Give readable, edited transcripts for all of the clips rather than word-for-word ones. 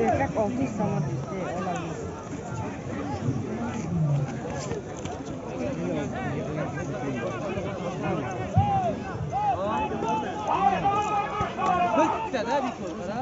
Erkak 600 so'm desa olamiz. Bitta-da bekor, qara.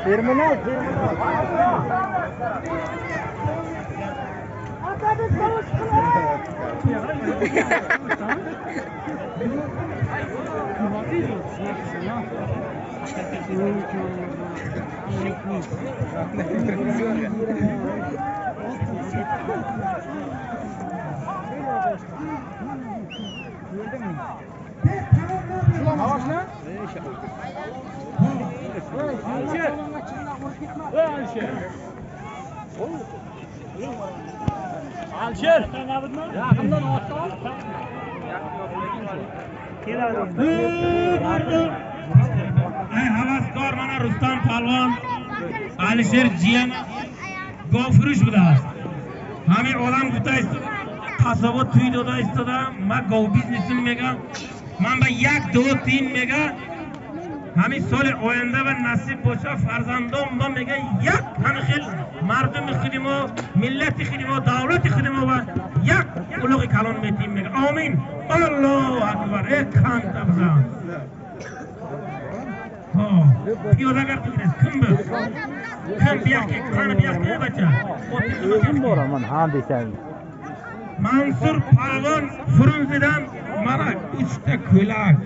Terminal. Alisher. Yaqindan otdan. Ay havaskor mana Rustam polvon Alisher jiyan govfurush budast. Ҳамин олам гуфта қасобо туй дода истода, ман гов бизнесим мега, ман ба як ду тин мега. Ҳамин соли оянда ва насиб боша фарзандом ба мега як ҳамин хел мардуми худи мо, миллати худи мо, давлати худи мо ва як улуғи калон метим мега. Омин. Аллоҳу акбар. Э қанта бизан. Piyodagar qilgan kim bu? Kim bu yoqqa, qani bu yoqqa bacha? O'zim boraman, ha desang. Mansur polvon Frunzedan mana 3 ta ko'lak,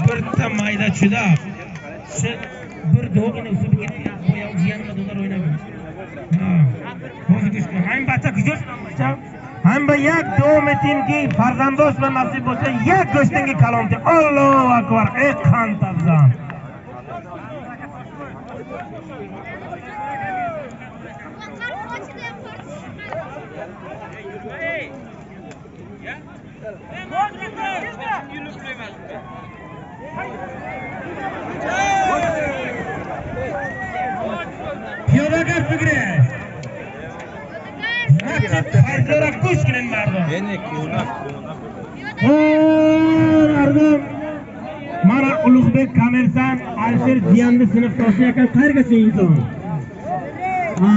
birta mayda chuda, shu bir dog'ini usib ketgan, boya jiyanma dolar o'ynab. Ha. Hozir kuch ham bacha kuch bacha. Ham ba yak davom etingki farzandosh va nasib bo'lsa yak go'shtingi kalomti. Allohu akbar. Ey qon tabzan. Piyodagar fikri. Fayzora kuch qiling mardon. Mardon. Mana Ulug'bek Kamersan Alisher jiyanni sinfdoshi ekan, qayergacha inson? Ha.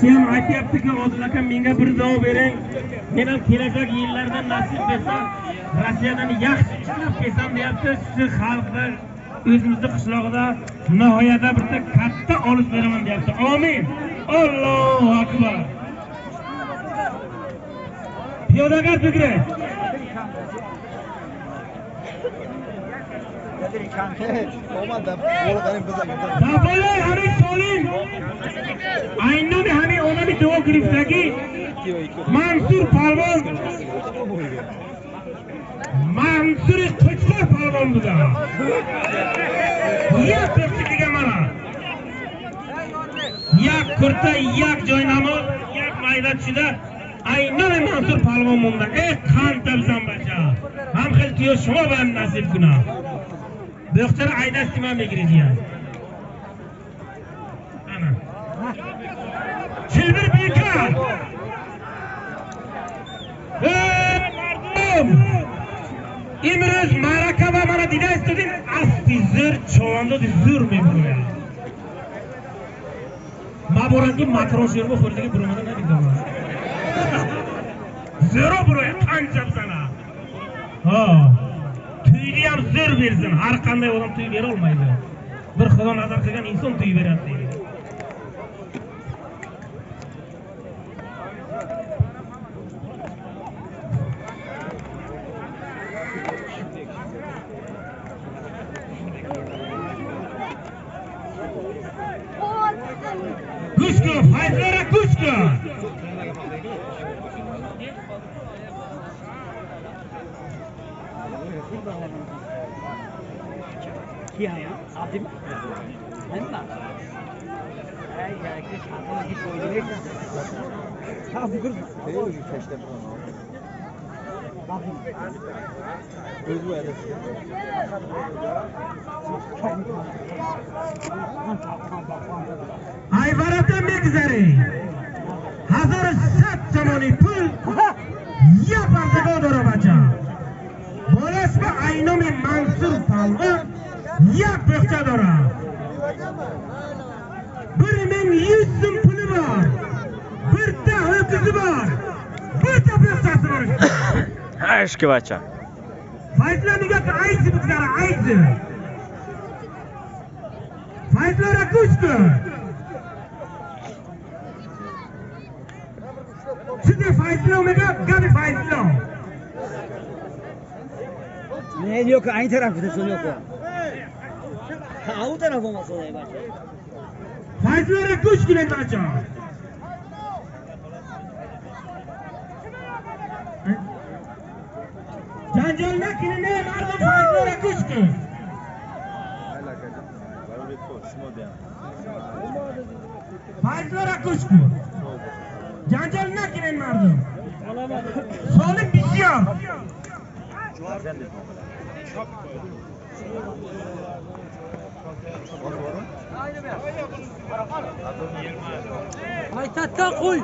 Sen aytyaptiki, Odil aka menga bir duo bering. Men ham kelajak yillarda nasib etsa Rossiyadan yaxshi ishlab kelsam deyapti. Shu xalqda o'zimizni qishlog'ida nihoyatda bitta katta olish beraman deyapti. Amin. Allohu akbar. Piyodagar fikri. Dabolay ҳамин солим айноми ҳамин одами дуо гирифтагӣ Мансур полвон Мансури Qo'chqor polvon буда. Як пешчиkiga mana як kurta, як joynamoz, як mayda tushida aynomi Mansur polvon bunda. Ey qanta bizam bacha. Ham xil tuyo shuma ham nasib kuna. Bo'xchara aydash nima megiradigan. Ana. Chilbir bekar. Ey mardum! Мардум, имрӯз маърака ва мана дида истодем, аспи зӯр, човандози зӯр мебурояд. Маборанд ки макрон шербо хӯрдаги буромада надидам. Зӯро бурояд, қанча бизана. Tuyni ham zo'r bersin. Har qanday odam tuy bera olmaydi. Bir Xudo nazar qilgan inson tuy beradi deydi. Kuchku, fayzlara kuchku. Ayvarata мегзарӣ. 1100 сомонӣ пул як бардагон дора бача. Болаш ба айноми Мансур Палвон як боғча дорад. 1100 so'm puli bor. Birta ho'kizi bor. Birta bo'xchasi bor. Ha, ishki bacha. Fayzlar nega ayzi bizlara ayzi. Fayzlara kuchku. Size Fayzlar mega gabi Fayzlar. Ne yok aynı tarafta yok. Ha, o taraf olmasa da bak. Fayzlara kuch kunen bacha. Janjal nakine ne mardum fayzlara kuch kun. Fayzlara kuch kun. Janjal nakinen mardum. Solim bisyor. Aytatdan qo'y.